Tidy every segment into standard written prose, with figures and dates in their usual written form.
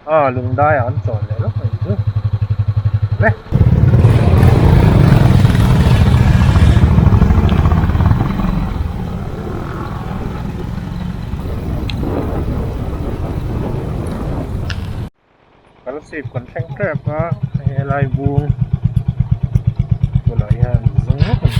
A lungdai ah an chawl leh lawk mai chu le. Kalsip kan thleng tep a helai bung bulah hian zung vak a ni.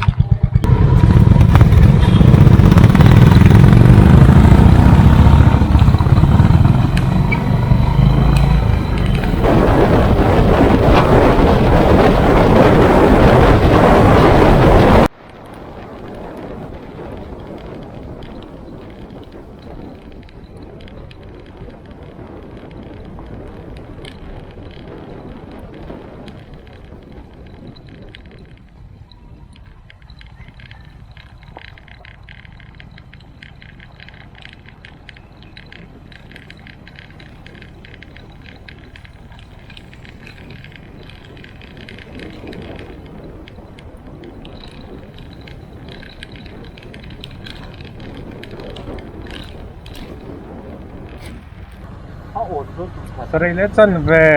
Sarih leh chanve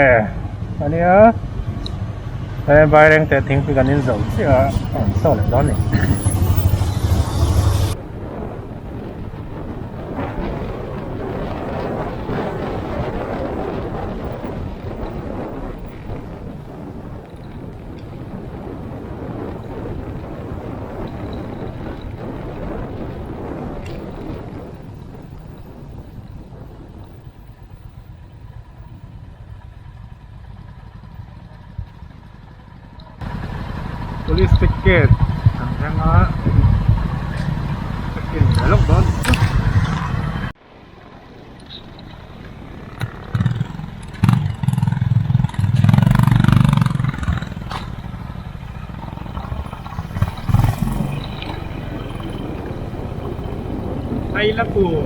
a nia he vairengte thingpui kan in zo chiah a an chhuak leh dawn a ni. Police ticket kan thleng a check in ve lawk dawn. Ailapur.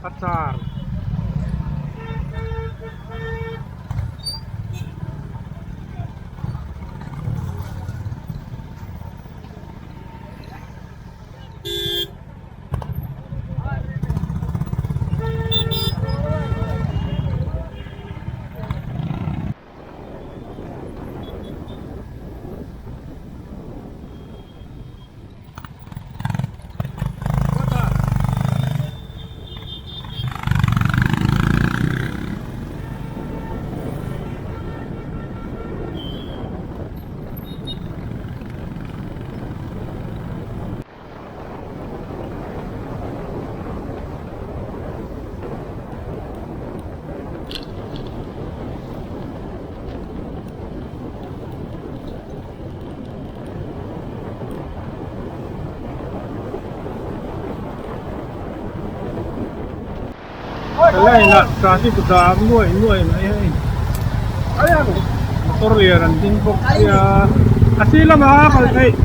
A car. Line ah traffic zam nuai nuai mai hei motor lian an ding bawk sia a sir lamah a kal theih.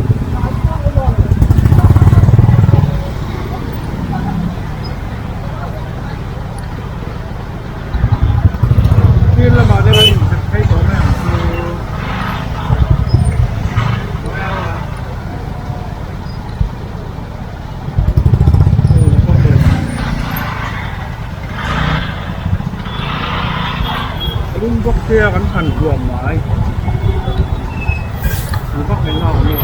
Sir lamah te kan inzir phei tawh mai ang chu. Lum bawk sia kan thlan huam mai. An vak mai na awm lo.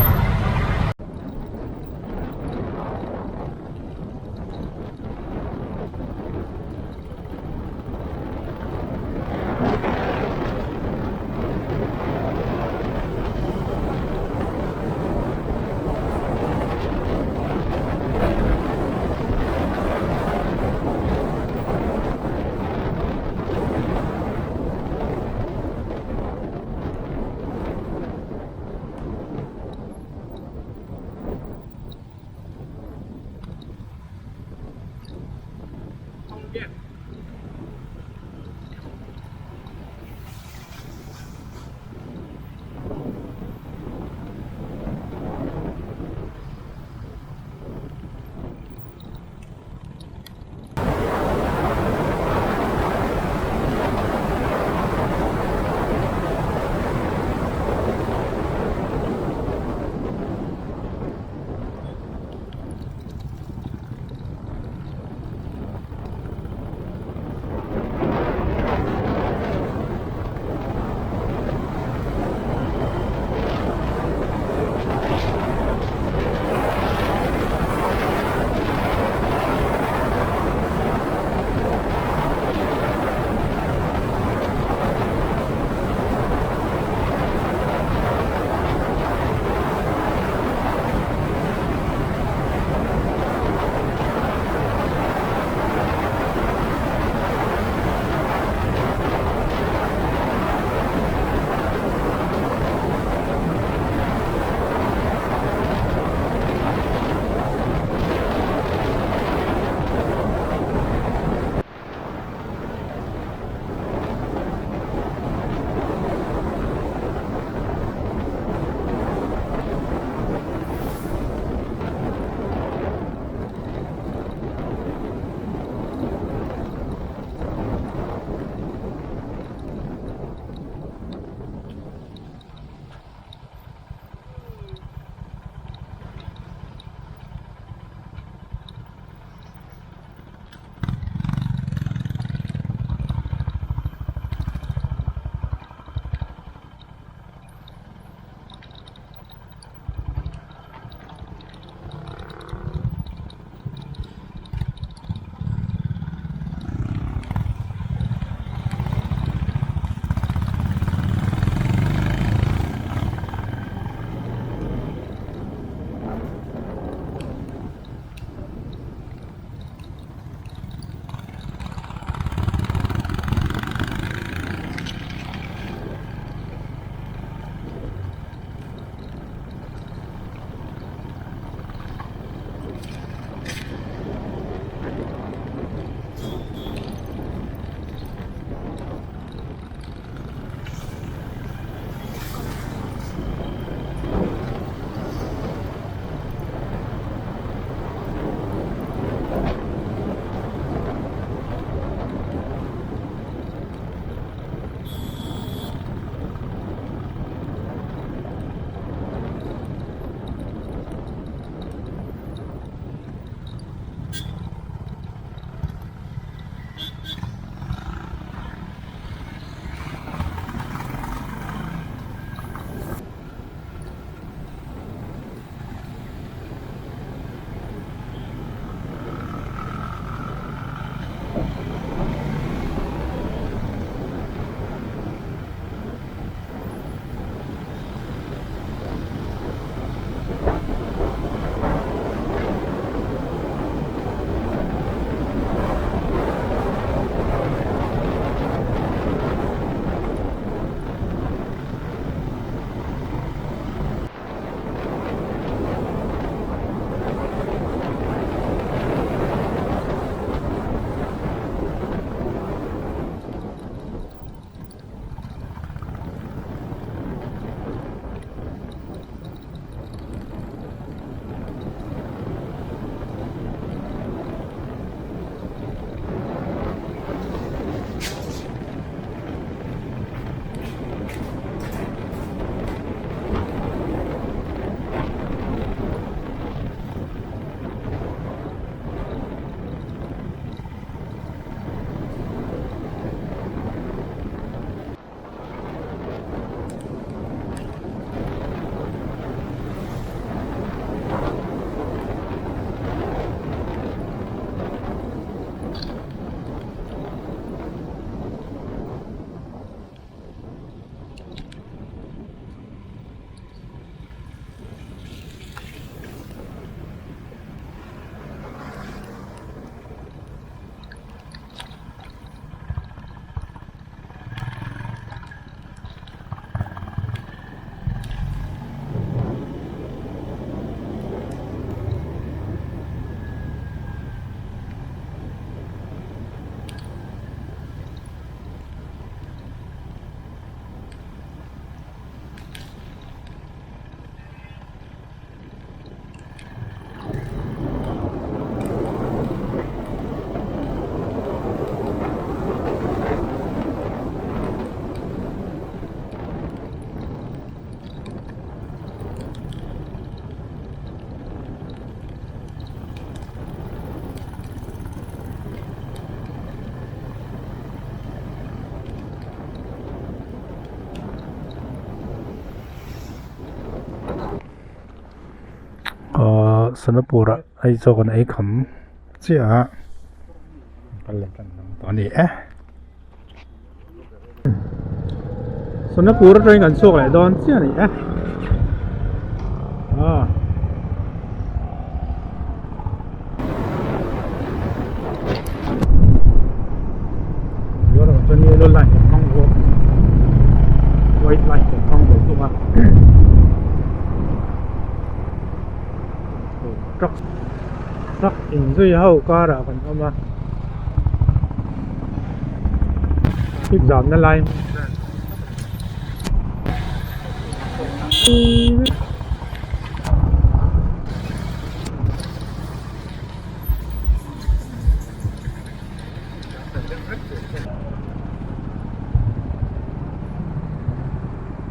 Sonapur ah Aizawl kan ei kham chiah a kal leh tan ang tawh a ni e. Sonapur atangin kan chhuak leh dawn chiah a ni e. Ah. Chuan yellow line kan hmang bawk white line kan hmang bawk thung a truck truck inzui ho karah kan awm a traffic jam na lai hmun vel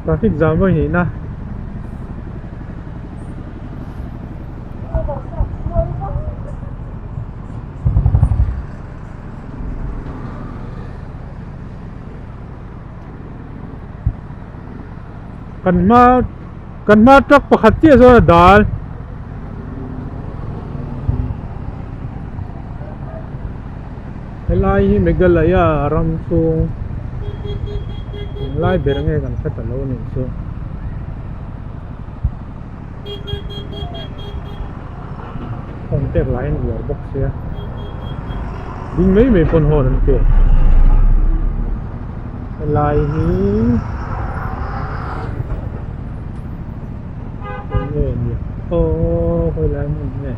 Traffic jam vawi hnih na. Kan hma kan hma truck pakhat chiah chuan a dal. Helai hi Meghalaya ram chhung englai ber nge kan hre ta lo a nih chu. Phone pek lah hian uar bawk sia ding mai mai pawn hawn an pek helai hi eng nge ni aw khawilai hmun nge.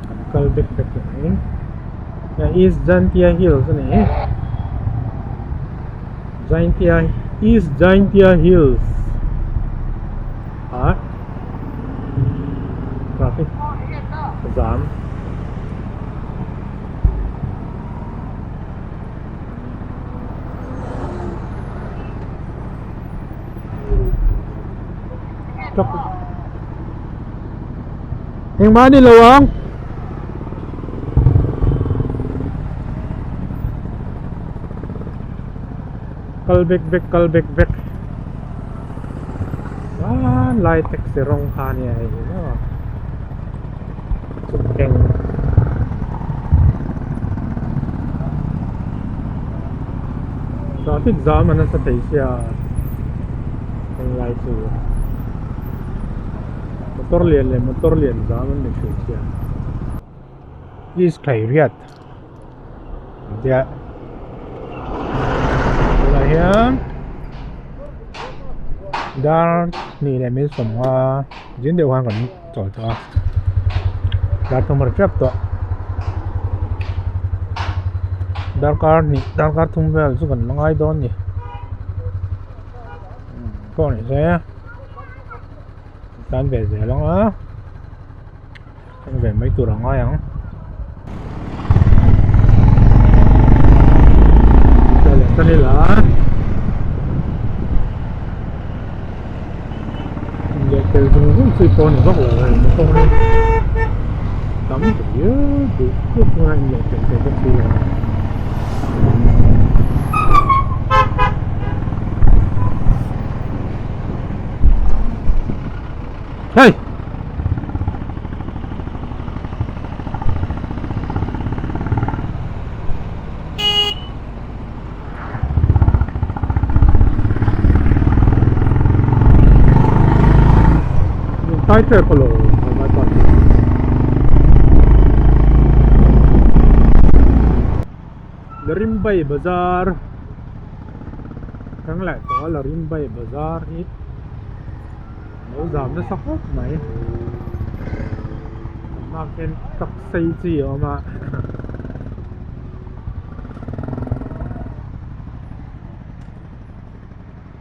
Kan kal bek bek lo mai East Jaintia Hills a ni Jaintia East Jaintia Hills ah traffic jam. Engmah a ni lo ang. Kal bek bek kal bek bek hmanlai taxi rawng kha a nia hei hi maw chuk eng. Traffic jam a nasa thei sia henglai chu motor lian leh motor lian jam an ni thei sia East Thairiat an tia tunah hian dar hnih leh min sawmnga zin deuh khan kan chawl tawh a dar thum a ri tep tawh darkar hnih darkar thum vel chu kan la ngai dawn a ni pawh ni se tan ve zel ang a thleng ve mai tur a ngai ang. Lehkhelh zung zung chi pawh a ni vak lo hei motor hi tam ta viau duh duh pawn a inlehkhelh thei bawk si lo a. Hey! Tai tep a lo mai pa chu. Larimbai bazar thleng leh tawh a Larimbai bazar hi lo zam nasa khawp mai. Tunah khian truck sei chi a awm a.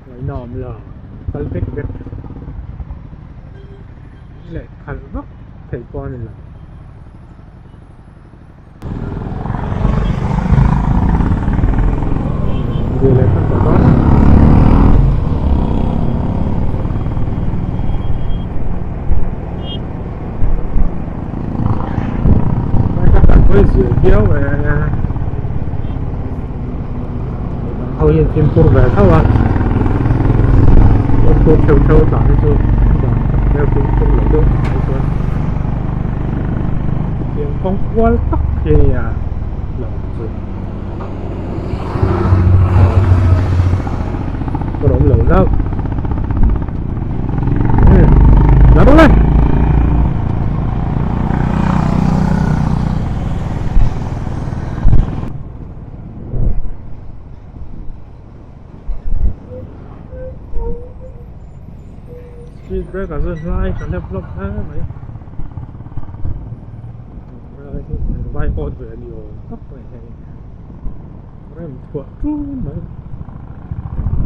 Ngaihna awm lo kal vek vek leh khalh vak theih pawh a ni lo. Ve leh tan tawh dawn. viau e midang ho hian fimkhur ve tho a fimkhur theuh theuh tlan hi chu dan tam deuh fimkhur lo deuh mai chuan tiang kawng kual tak hi a nia lo chu có đủ lượng đó ừ. Đúng lên Speed breaker rất lai kan lep lawp hle mai vai awt ve ni awm tak mai hei rem thuah ṭun mai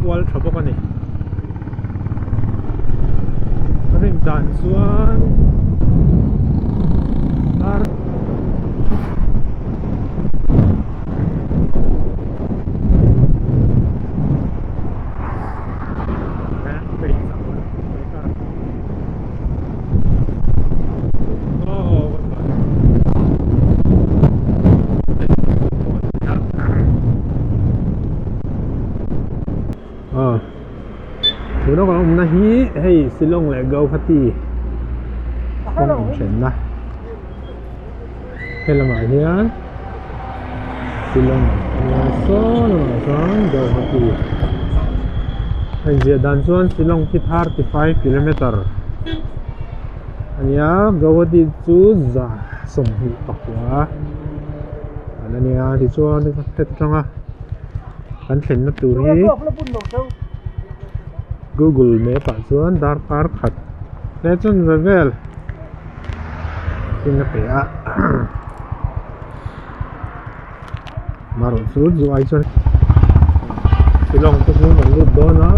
kual ṭha bawk a ni a rin dan chuan ar Tuna kan awmna hi hei Shillong leh Guwahati kawng inṭhenna he lamah hian Shillong ania saw lamah chuan Guwahati a inziah dan chuan Shillong khi 35 kilometer ania Guwahati chu 25 an ania tichuan heta tanga kan thlenna tur hi Google map ah chuan darkar khat hle chuan ve vel. In a pe a marawh chu chu ai chuan Shillong te chu kan lut dawn a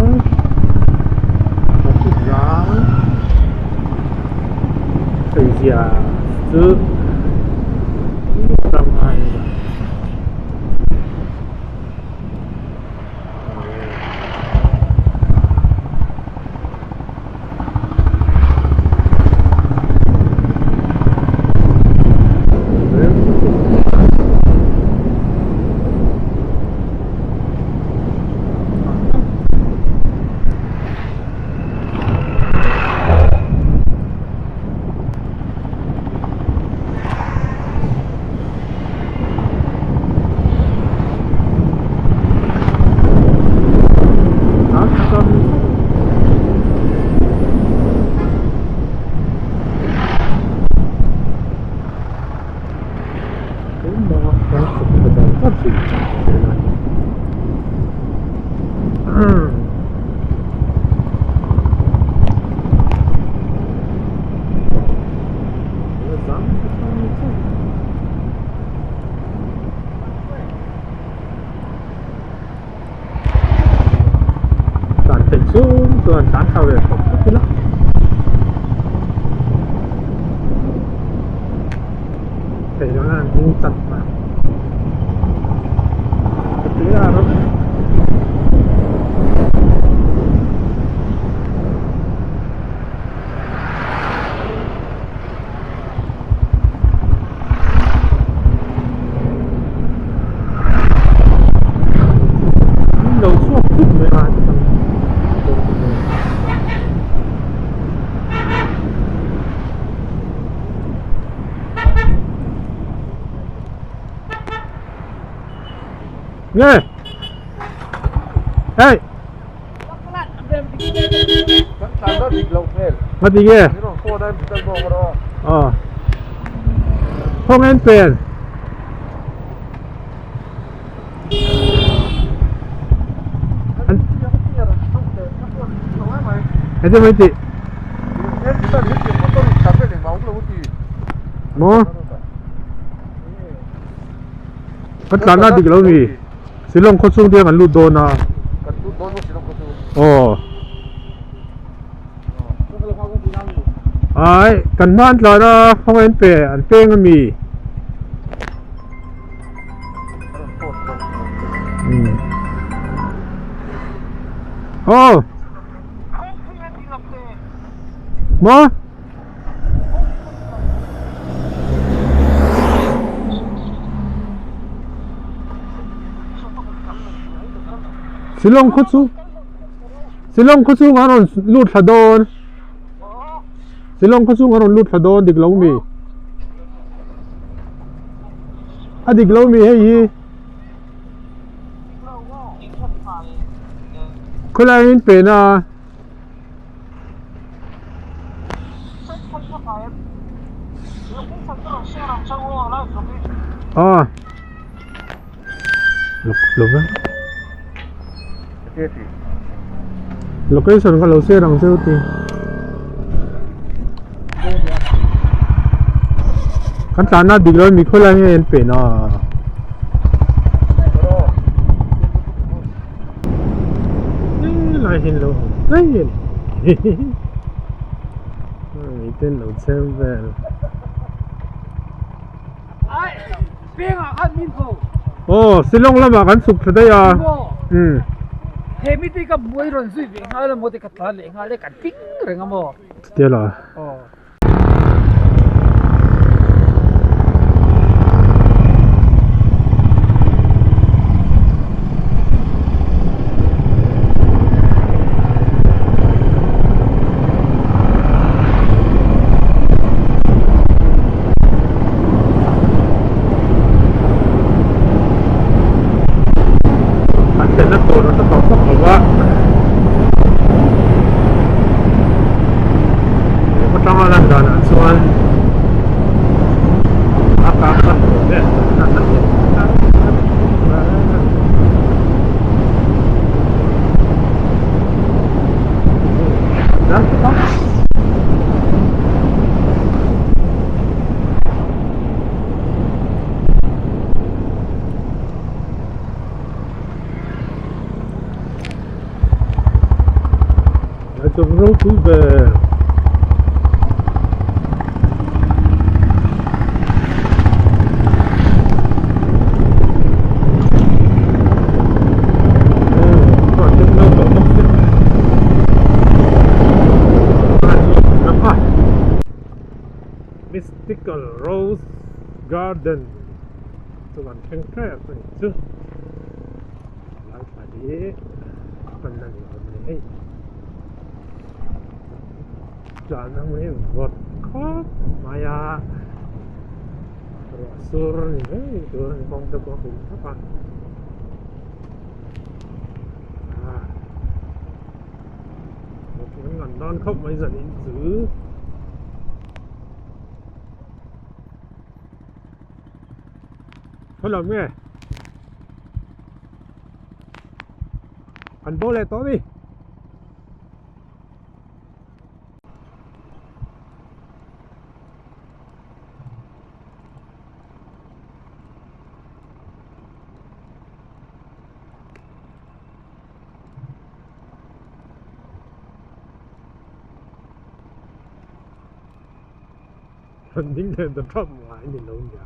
traffic zang hei zia chu ram a in zah. Tlan theih chung chuan tlan thla ve khawp khawp ila theih lohna an ding chat a ka tui a rawt. Lo chhuak thut mai a Nge Hey Ngati nge Ờ Không em tiền Heti mai tih Maw Kan tlanna dik lo mi Shillong khaw chhung te kan lut dawn a Aw Ai kan hma an tlan a khawngaih an pe an peng ami Aw Maw Shillong khaw chu Shillong khaw chhung an rawn lut thla dawn Shillong khaw chhung an rawn lut thla dawn dik lo mi a dik lo mi hei hi khawlai in pen a. A location ka lo share ang cheu ti kan tlan a dik lo mi khawlai nge an pen a. Helai hi lo awm daih a ni hei ten lo chhem vel aw Shillong lamah kan chhuk thla daih a umm chutia la. An thlenna tur a hre tawh bawk lo va. Atanga lan danah chuan a kang hman tur vel a ni. Lai chawp ropui ber. Mystical Rose Garden chu kan thleng tep a ni chu. Lai thla hi pan a ni awm a ni hei tlan ang hi vawt khawp mai a ruah sur a ni ngei tur a ni kawng te pawh a hum thap a ah vawt kan ngan dawn khawp mai zanin chu. Khaw lam nge? An bo leh tawh a mi. An ding leh ta thap mai ni lo nia.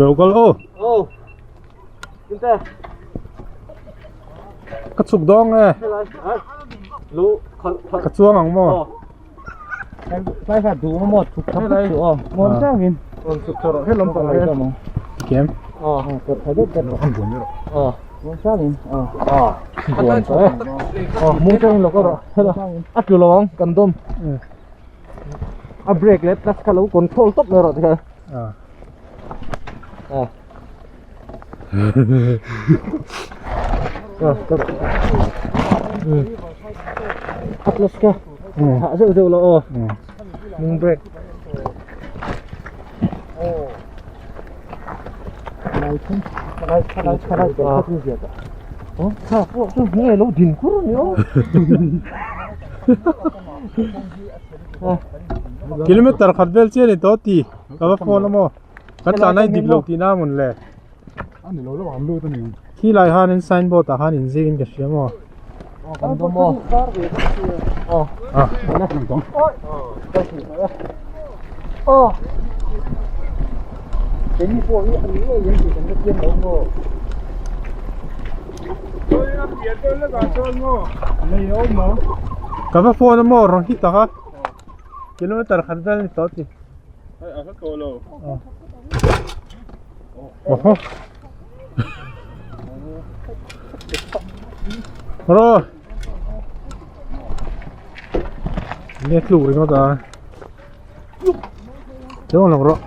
Lo kal aw. Aw. Inte. Ka chhuk dawng e. Lu khal khal. Ka chuang ang maw? Lai kha duh maw chhuk thap chu aw. Muang changin. Aw chhuk thar he lam pang he. Kem. Aw ka tha deuh ka an buan ro. Aw muang changin. Aw. Aw. Buan ta. Aw muang changin lo ka ro. Hela. A tlu lo ang kan dawm. A brake leh clutch kha lo control tawp mai rawh tikha. Ah. Aw. A clutch kha thah zeuh zeuh lo aw. Hnung brake. Nge lo din kur a ni aw. Kilometer khat vel chian i tawh ti ka va phone a maw kan tlan a i dik lo tihna a mawn le khi lai hianin sign board ah khan inzir in ka hria maw Ka va phone a maw rawn hit tak a kilometer khat vel a ni tawh ti Oho Ro Nge tluk ringawt a Chuang lo rawh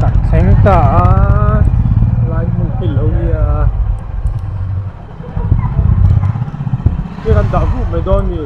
Kan thleng ta a lai hmun hi lo nia khi kan dah vuk mai dawn a ni.